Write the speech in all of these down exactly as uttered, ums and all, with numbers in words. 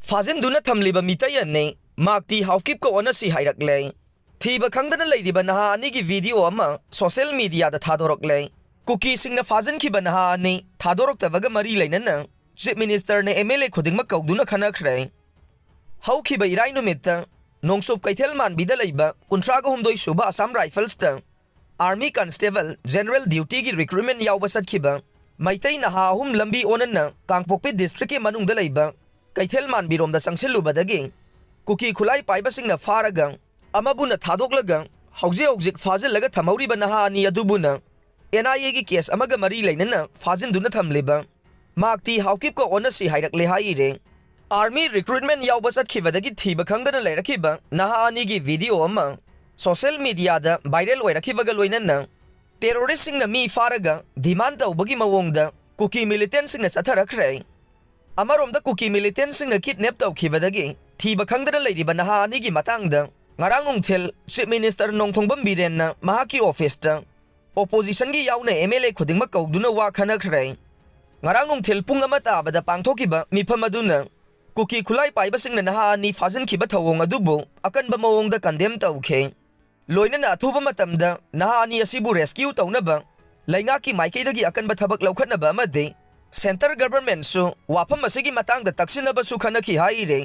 ꯐꯥꯖꯤꯟꯗꯨꯅ ꯊꯝꯂꯤꯕ ꯃꯤꯇꯩ ꯑꯅꯤ ꯃꯥꯛꯇꯤ ꯍꯥꯎꯀꯤꯞꯀ ꯑꯣꯟꯅꯁꯤ ꯍꯥꯏꯔꯛꯂꯦ꯫ ꯊꯤꯕ ꯈꯪꯗꯅ ꯂꯩꯔꯤꯕ ꯅꯍꯥ ꯑꯅꯤꯒꯤ ꯚꯤꯗꯤꯑꯣ ꯑꯃ ꯁꯣꯁꯤꯌꯦꯜ ꯃꯤꯗꯤꯌꯥꯗ ꯊꯥꯗꯣꯔꯛꯂꯦ꯫ ꯀꯨꯀꯤꯁꯤꯡꯅ ꯐꯥꯖꯤꯟꯈꯤꯕ ꯅꯍꯥ ꯑꯅꯤ ꯊꯥꯗꯣꯔꯛꯇꯕꯒ ꯃꯔꯤ ꯂꯩꯅꯅ ꯆꯤꯐ ꯃꯤꯅꯤꯁꯇꯔꯅ ꯑꯦꯝ ꯑꯦꯜ ꯑꯦ ꯈꯨꯗꯤꯡꯃꯛ ꯀꯧꯗꯨꯅ ꯈꯟꯅꯈ꯭ꯔꯦ꯫ ꯍꯧꯈꯤꯕ ꯏꯔꯥꯏ ꯅꯨꯃꯤꯠꯇ ꯅꯣꯡꯆꯨꯞ ꯀꯩꯊꯦꯜ ꯃꯥꯟꯕꯤꯗ ꯂꯩꯕ ꯀꯨꯟꯊ꯭ꯔꯥꯒ ꯍꯨꯝꯗꯣꯏ ꯁꯨꯕ ꯑꯁꯥꯝ ꯔꯥꯏꯐꯜꯁꯇ ꯑꯥꯔꯃꯤ ꯀꯟꯁꯇꯦꯕꯜ ꯖꯦꯅꯔꯦꯜ ꯗ꯭ꯌꯨꯇꯤꯒꯤ ꯔꯤꯀ꯭ꯔꯨꯠꯃꯦꯟ ꯌꯥꯎꯕ ꯆꯠꯈꯤꯕ ꯃꯩꯇꯩ ꯅꯍꯥ ꯑꯍꯨꯝ ꯂꯝꯕꯤ ꯑꯣꯟꯅꯅ ꯀꯥꯡꯄꯣꯛꯄꯤ ꯗꯤꯁꯇ꯭ꯔꯤꯛꯀꯤ ꯃꯅꯨꯡꯗ ꯂꯩꯕ ꯀꯩꯊꯦꯜ ꯃꯥꯟꯕꯤꯔꯣꯝꯗ ꯆꯪꯁꯤꯜꯂꯨꯕꯗꯒꯤ ꯀꯨꯀꯤ ꯈꯨꯠꯂꯥꯏ ꯄꯥꯏꯕꯁꯤꯡꯅ ꯐꯥꯔꯒ ꯑꯃꯕꯨꯅ ꯊꯥꯗꯣꯛꯂꯒ ꯍꯧꯖꯤꯛ ꯍꯧꯖꯤꯛ ꯐꯥꯖꯤꯜꯂꯒ ꯊꯝꯍꯧꯔꯤꯕ ꯅꯍꯥ ꯑꯅꯤ ꯑꯗꯨꯕꯨꯅ ꯑꯦꯟ ꯑꯥꯏ ꯑꯦꯒꯤ ꯀꯦꯁ ꯑꯃꯒ ꯃꯔꯤ ꯂꯩꯅꯅ ꯐꯥꯖꯤꯟꯗꯨꯅ ꯊꯝꯂꯤꯕ ꯃꯥꯛꯇꯤ ꯍꯥꯎꯀꯤꯞꯀ ꯑꯣꯟꯅꯁꯤ ꯍꯥꯏꯔꯛꯂꯦ ꯍꯥꯏꯔꯦ꯫ ꯑꯥꯔꯃꯤ ꯔꯤꯀ꯭ꯔꯨꯠꯃꯦꯟ ꯌꯥꯎꯕ ꯆꯠꯈꯤꯕꯗꯒꯤ ꯊꯤꯕ ꯈꯪꯗꯅ ꯂꯩꯔꯛꯈꯤꯕ ꯅꯍꯥ ꯑꯅꯤꯒꯤ ꯚꯤꯗꯤꯑꯣ ꯑꯃ ꯁꯣꯁꯤꯌꯦꯜ ꯃꯤꯗꯤꯌꯥꯗ ꯚꯥꯏꯔꯦꯜ ꯑꯣꯏꯔꯛꯈꯤꯕꯒ ꯂꯣꯏꯅꯅ ꯇꯦꯔꯣꯔꯤꯁꯁꯤꯡꯅ ꯃꯤ ꯐꯥꯔꯒ ꯗꯤꯃꯥꯟ ꯇꯧꯕꯒꯤ ꯃꯑꯣꯡꯗ ꯀꯨꯀꯤ ꯃꯤꯂꯤꯇꯦꯟꯁꯤꯡꯅ ꯆꯠꯊꯔꯛꯈ꯭ꯔꯦ꯫ ꯑꯃꯔꯣꯝꯗ ꯀꯨꯀꯤ ꯃꯤꯂꯤꯇꯦꯟꯁꯤꯡꯅ ꯀꯤꯗꯅꯦꯞ ꯇꯧꯈꯤꯕꯗꯒꯤ ꯊꯤꯕ ꯈꯪꯗꯅ ꯂꯩꯔꯤꯕ ꯅꯍꯥ ꯑꯅꯤꯒꯤ ꯃꯇꯥꯡꯗ ꯉꯔꯥꯡ ꯅꯨꯡꯊꯤꯜ ꯆꯤꯐ ꯃꯤꯅꯤꯁꯇꯔ ꯅꯣꯡꯊꯣꯡꯕꯝ ꯕꯤꯔꯦꯟꯅ ꯃꯍꯥꯛꯀꯤ ꯑꯣꯐꯤꯁꯇ ꯑꯣꯄꯣꯖꯤꯁꯟꯒꯤ ꯌꯥꯎꯅ ꯑꯦꯝ ꯑꯦꯜ ꯑꯦ ꯈꯨꯗꯤꯡꯃꯛ ꯀꯧꯗꯨꯅ ꯋꯥ ꯈꯟꯅꯈ꯭ꯔꯦ꯫ ꯉꯔꯥꯡ ꯅꯨꯡꯊꯤꯜ ꯄꯨꯡ ꯑꯃ ꯇꯥꯕꯗ ꯄꯥꯡꯊꯣꯛꯈꯤꯕ ꯃꯤꯐꯝ ꯑꯗꯨꯅ ꯀꯨꯀꯤ ꯈꯨꯠꯂꯥꯏ ꯄꯥꯏꯕꯁꯤꯡꯅ ꯅꯍꯥ ꯑꯅꯤ ꯐꯥꯖꯤꯟꯈꯤꯕ ꯊꯧꯑꯣꯡ ꯑꯗꯨꯕꯨ ꯑꯀꯟꯕ ꯃꯑꯣꯡꯗ ꯀꯟꯗꯦꯝ ꯇꯧꯈꯤ꯫ ꯂꯣꯏꯅꯅ ꯑꯊꯨꯕ ꯃꯇꯝꯗ ꯅꯍꯥ ꯑꯅꯤ ꯑꯁꯤꯕꯨ ꯔꯦꯁꯀ꯭ꯌꯨ ꯇꯧꯅꯕ ꯂꯩꯉꯥꯛꯀꯤ ꯃꯥꯏꯀꯩꯗꯒꯤ ꯑꯀꯟꯕ ꯊꯕꯛ ꯂꯧꯈꯠꯅꯕ ꯑꯃꯗꯤ ꯁꯦꯟꯇꯔ ꯒꯚꯔꯟꯃꯦꯟꯠꯁꯨ ꯋꯥꯐꯝ ꯑꯁꯤꯒꯤ ꯃꯇꯥꯡꯗ ꯇꯛꯁꯤꯟꯅꯕꯁꯨ ꯈꯟꯅꯈꯤ ꯍꯥꯏꯔꯤ꯫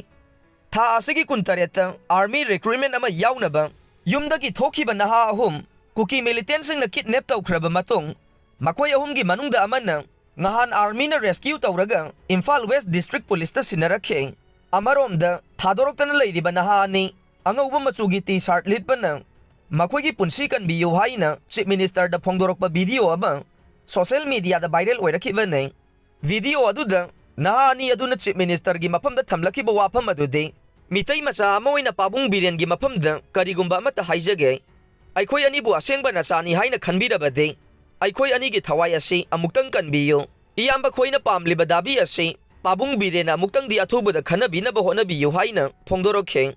ꯊꯥ ꯑꯁꯤꯒꯤ ꯀꯨꯟꯇꯔꯦꯠꯇ ꯑꯥꯔꯃꯤ ꯔꯤꯀ꯭ꯔꯨꯠꯃꯦꯟ ꯑꯃ ꯌꯥꯎꯅꯕ ꯌꯨꯝꯗꯒꯤ ꯊꯣꯛꯈꯤꯕ ꯅꯍꯥ ꯑꯍꯨꯝ ꯀꯨꯀꯤ ꯃꯤꯂꯤꯇꯦꯟꯁꯤꯡꯅ ꯀꯤꯗꯅꯦꯞ ꯇꯧꯈ꯭ꯔꯕ ꯃꯇꯨꯡ, ꯃꯈꯣꯏ ꯑꯍꯨꯝꯒꯤ ꯃꯅꯨꯡꯗ ꯑꯃꯅ ꯉꯍꯥꯟ ꯑꯥꯔꯃꯤꯅ ꯔꯦꯁꯀ꯭ꯌꯨ ꯇꯧꯔꯒ ꯏꯝꯐꯥꯜ ꯋꯦꯁ ꯗꯤꯁꯇ꯭ꯔꯤꯛ ꯄꯨꯂꯤꯁꯇ ꯁꯤꯟꯅꯔꯛꯈꯤ꯫ ꯑꯃꯔꯣꯝꯗ, ꯊꯥꯗꯣꯔꯛꯇꯅ ꯂꯩꯔꯤꯕ ꯅꯍꯥ ꯑꯅꯤ ꯑꯉꯧꯕ ꯃꯆꯨꯒꯤ ꯇꯤ ꯁꯥꯔꯠ ꯂꯤꯠꯄꯅ ꯃꯈꯣꯏꯒꯤ ꯄꯨꯟꯁꯤ ꯀꯟꯕꯤꯌꯨ ꯍꯥꯏꯅ ꯆꯤꯐ ꯃꯤꯅꯤꯁꯇꯔꯗ ꯐꯣꯡꯗꯣꯔꯛꯄ ꯚꯤꯗꯤꯑꯣ ꯑꯃ ꯁꯣꯁꯤꯌꯦꯜ ꯃꯤꯗꯤꯌꯥꯗ ꯚꯥꯏꯔꯦꯜ ꯑꯣꯏꯔꯛꯈꯤꯕꯅꯤ꯫ ꯚꯤꯗꯤꯑꯣ ꯑꯗꯨꯗ ꯅꯍꯥ ꯑꯅꯤ ꯑꯗꯨꯅ ꯆꯤꯐ ꯃꯤꯅꯤꯁꯇꯔꯒꯤ ꯃꯐꯝꯗ ꯊꯝꯂꯛꯈꯤꯕ ꯋꯥꯐꯝ ꯑꯗꯨꯗꯤ, "ꯃꯤꯇꯩ ꯃꯆꯥ ꯑꯃ ꯑꯣꯏꯅ ꯄꯥꯕꯨꯡ ꯕꯤꯔꯦꯟꯒꯤ ꯃꯐꯝꯗ ꯀꯔꯤꯒꯨꯝꯕ ꯑꯃꯠꯇ ꯍꯥꯏꯖꯒꯦ꯫ ꯑꯩꯈꯣꯏ ꯑꯅꯤꯕꯨ ꯑꯁꯦꯡꯕ ꯅꯆꯥꯅꯤ ꯍꯥꯏꯅ ꯈꯟꯕꯤꯔꯕꯗꯤ, ꯑꯩꯈꯣꯏ ꯑꯅꯤꯒꯤ ꯊꯋꯥꯏ ꯑꯁꯤ ꯑꯃꯨꯛꯇꯪ ꯀꯟꯕꯤꯌꯨ꯫ ꯏꯌꯥꯝꯕ ꯈꯣꯏꯅ ꯄꯥꯝꯂꯤꯕ ꯗꯥꯕꯤ ꯑꯁꯤ ꯄꯥꯕꯨꯡ ꯕꯤꯔꯦꯟꯅ ꯑꯃꯨꯛꯇꯪꯗꯤ ꯑꯊꯨꯕꯗ ꯈꯟꯅꯕꯤꯅꯕ ꯍꯣꯠꯅꯕꯤꯌꯨ" ꯍꯥꯏꯅ ꯐꯣꯡꯗꯣꯔꯛꯈꯤ꯫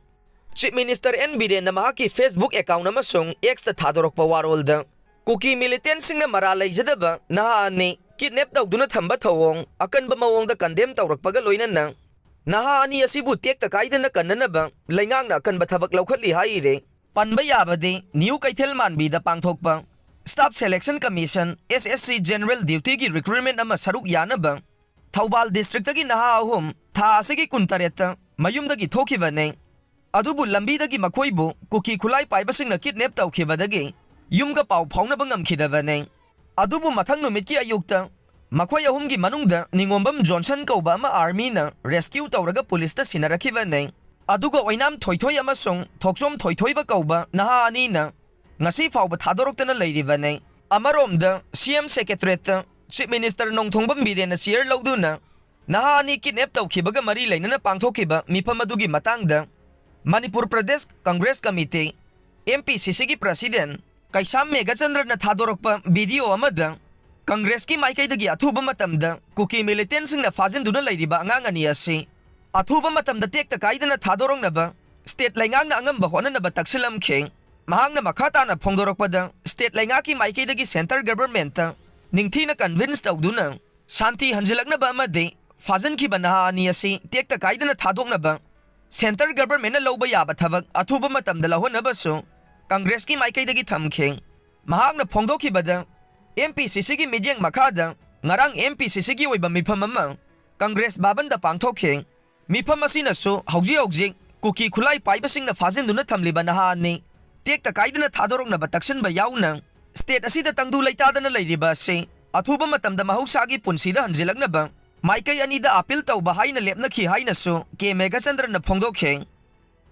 ꯆꯤꯐ ꯃꯤꯅꯤꯁꯇꯔ ꯑꯦꯟ ꯕꯤꯔꯦꯟꯅ ꯃꯍꯥꯛꯀꯤ ꯐꯦꯁꯕꯨꯛ ꯑꯦꯀꯥꯎꯟꯠ ꯑꯃꯁꯨꯡ ꯑꯦꯛꯁꯇ ꯊꯥꯗꯣꯔꯛꯄ ꯋꯥꯔꯣꯜꯗ, ꯀꯨꯀꯤ ꯃꯤꯂꯤꯇꯦꯟꯁꯤꯡꯅ ꯃꯔꯥꯜ ꯂꯩꯖꯗꯕ ꯅꯍꯥ ꯑꯅꯤ ꯀꯤꯗꯅꯦꯞ ꯇꯧꯗꯨꯅ ꯊꯝꯕ ꯊꯧꯑꯣꯡ ꯑꯀꯟꯕ ꯃꯑꯣꯡꯗ ꯀꯟꯗꯦꯝ ꯇꯧꯔꯛꯄꯒ ꯂꯣꯏꯅꯅ, ꯅꯍꯥ ꯑꯅꯤ ꯑꯁꯤꯕꯨ ꯇꯦꯛꯇ ꯀꯥꯏꯗꯅ ꯀꯟꯅꯅꯕ ꯂꯩꯉꯥꯛꯅ ꯑꯀꯟꯕ ꯊꯕꯛ ꯂꯧꯈꯠꯂꯤ ꯍꯥꯏꯔꯦ꯫ ꯄꯟꯕ ꯌꯥꯕꯗꯤ ꯅ꯭ꯌꯨ ꯀꯩꯊꯦꯜ ꯃꯥꯟꯕꯤꯗ ꯄꯥꯡꯊꯣꯛꯄ Staff Selection Commission, S S C, General Duty ꯒꯤ recruitment ꯑꯃ ꯁꯔꯨꯛ ꯌꯥꯅꯕ ꯊꯧꯕꯥꯜ district ꯇꯒꯤ ꯅꯍꯥ ꯑꯍꯨꯝ ꯊꯥ ꯑꯁꯤꯒꯤ ꯀꯨꯟꯇꯔꯦꯠꯇ ꯃꯌꯨꯝꯗꯒꯤ ꯊꯣꯛꯈꯤꯕꯅꯤ꯫ ꯑꯗꯨꯕꯨ ꯂꯝꯕꯤꯗꯒꯤ ꯃꯈꯣꯏꯕꯨ ꯀꯨꯀꯤ ꯈꯨꯠꯂꯥꯏ ꯄꯥꯏꯕꯁꯤꯡꯅ kidnap ꯇꯧꯈꯤꯕꯗꯒꯤ ꯌꯨꯝꯒ ꯄꯥꯎ ꯐꯥꯎꯅꯕ ꯉꯝꯈꯤꯗꯕꯅꯤ꯫ ꯑꯗꯨꯕꯨ ꯃꯊꯪ ꯅꯨꯃꯤꯠꯀꯤ ꯑꯌꯨꯛꯇ ꯃꯈꯣꯏ ꯑꯍꯨꯝꯒꯤ ꯃꯅꯨꯡꯗ ꯅꯤꯉꯣꯝꯕꯝ ꯖꯣꯟꯁꯟ ꯀꯧꯕ ꯑꯃ army ꯅ rescue ꯇꯧꯔꯒ police ꯇ ꯁꯤꯟꯅꯔꯛꯈꯤꯕꯅꯤ꯫ ꯑꯗꯨꯒ ꯑꯣꯏꯅꯥꯝ ꯊꯣꯏꯊꯣꯏ ꯑꯃꯁꯨꯡ ꯊꯣꯛꯆꯣꯝ ꯊꯣꯏꯊꯣꯏꯕ ꯀꯧꯕ ꯅꯍꯥ ꯑꯅꯤꯅ ꯉꯁꯤ ꯐꯥꯎꯕ ꯊꯥꯗꯣꯔꯛꯇꯅ ꯂꯩꯔꯤꯕꯅꯤ꯫ ꯑꯃꯔꯣꯝꯗ C M Secretariat ꯇ Chief Minister ꯅꯣꯡꯊꯣꯡꯕꯝ ꯕꯤꯔꯦꯟꯅ chair ꯂꯧꯗꯨꯅ ꯅꯍꯥ ꯑꯅꯤ kidnap ꯇꯧꯈꯤꯕꯒ ꯃꯔꯤ ꯂꯩꯅꯅ ꯄꯥꯡꯊꯣꯛꯈꯤꯕ ꯃꯤꯐꯝ ꯑꯗꯨꯒꯤ ꯃꯇꯥꯡꯗ Manipur Pradesh Congress committee, M P C C ꯒꯤ president ꯀꯩꯁꯥꯝ ꯃꯦꯘꯆꯟꯗ꯭ꯔꯅ ꯊꯥꯗꯣꯔꯛꯄ video ꯑꯃꯗ ꯀꯪꯒ꯭ꯔꯦꯁꯀꯤ ꯃꯥꯏꯀꯩꯗꯒꯤ ꯑꯊꯨꯕ ꯃꯇꯝꯗ ꯀꯨꯀꯤ militant ꯁꯤꯡꯅ ꯐꯥꯖꯤꯟꯗꯨꯅ ꯂꯩꯔꯤꯕ ꯑꯉꯥꯡ ꯑꯅꯤ ꯑꯁꯤ ꯑꯊꯨꯕ ꯃꯇꯝꯗ ꯇꯦꯛꯇ ꯀꯥꯏꯗꯅ ꯊꯥꯗꯣꯔꯛꯅꯕ state ꯂꯩꯉꯥꯛꯅ ꯑꯉꯝꯕ ꯍꯣꯠꯅꯅꯕ ꯇꯛꯁꯤꯜꯂꯝꯈꯤ꯫ ꯃꯍꯥꯛꯅ ꯃꯈꯥ ꯇꯥꯅ ꯐꯣꯡꯗꯣꯔꯛꯄꯗ state ꯂꯩꯉꯥꯛꯀꯤ ꯃꯥꯏꯀꯩꯗꯒꯤ centre government ꯇ ꯅꯤꯡꯊꯤꯅ convince ꯇꯧꯗꯨꯅ ꯁꯥꯟꯇꯤ ꯍꯟꯖꯤꯜꯂꯛꯅꯕ ꯑꯃꯗꯤ ꯐꯥꯖꯤꯟꯈꯤꯕ ꯅꯍꯥ ꯑꯅꯤ ꯑꯁꯤ ꯇꯦꯛꯇ ꯀꯥꯏꯗꯅ ꯊꯥꯗꯣꯛꯅꯕ centre government ꯅ ꯂꯧꯕ ꯌꯥꯕ ꯊꯕꯛ ꯑꯊꯨꯕ ꯃꯇꯝꯗ ꯂꯧꯍꯟꯅꯕꯁꯨ ꯀꯪꯒ꯭ꯔꯦꯁꯀꯤ ꯃꯥꯏꯀꯩꯗꯒꯤ ꯊꯝꯈꯤ꯫ ꯃꯍꯥꯛꯅ ꯐꯣꯡꯗꯣꯛꯈꯤꯕꯗ, M P C C ꯒꯤ ꯃꯤꯠꯌꯦꯡ ꯃꯈꯥꯗ ꯉꯔꯥꯡ M P C C ꯒꯤ ꯑꯣꯏꯕ ꯃꯤꯐꯝ ꯑꯃ ꯀꯪꯒ꯭ꯔꯦꯁ ꯚꯕꯟꯗ ꯄꯥꯡꯊꯣꯛꯈꯤ꯫ ꯃꯤꯐꯝ ꯑꯁꯤꯅꯁꯨ ꯍꯧꯖꯤꯛ ꯍꯧꯖꯤꯛ ꯀꯨꯀꯤ ꯈꯨꯠꯂꯥꯏ ꯄꯥꯏꯕꯁꯤꯡꯅ ꯐꯥꯖꯤꯟꯗꯨꯅ ꯊꯝꯂꯤꯕ ꯅꯍꯥ ꯑꯅꯤ ꯇꯦꯛꯇ ꯀꯥꯏꯗꯅ ꯊꯥꯗꯣꯔꯛꯅꯕ ꯇꯛꯁꯤꯟꯕ ꯌꯥꯎꯅ state ꯑꯁꯤꯗ ꯇꯪꯗꯨ ꯂꯩꯇꯥꯗꯅ ꯂꯩꯔꯤꯕ ꯑꯁꯤ ꯑꯊꯨꯕ ꯃꯇꯝꯗ ꯃꯍꯧꯁꯥꯒꯤ ꯄꯨꯟꯁꯤꯗ ꯍꯟꯖꯤꯜꯂꯛꯅꯕ ꯃꯥꯏꯀꯩ ꯑꯅꯤꯗ appeal ꯇꯧꯕ ꯍꯥꯏꯅ ꯂꯦꯞꯅꯈꯤ ꯍꯥꯏꯅꯁꯨ ꯀꯦ ꯃꯦꯘꯆꯟꯗ꯭ꯔꯅ ꯐꯣꯡꯗꯣꯛꯈꯤ꯫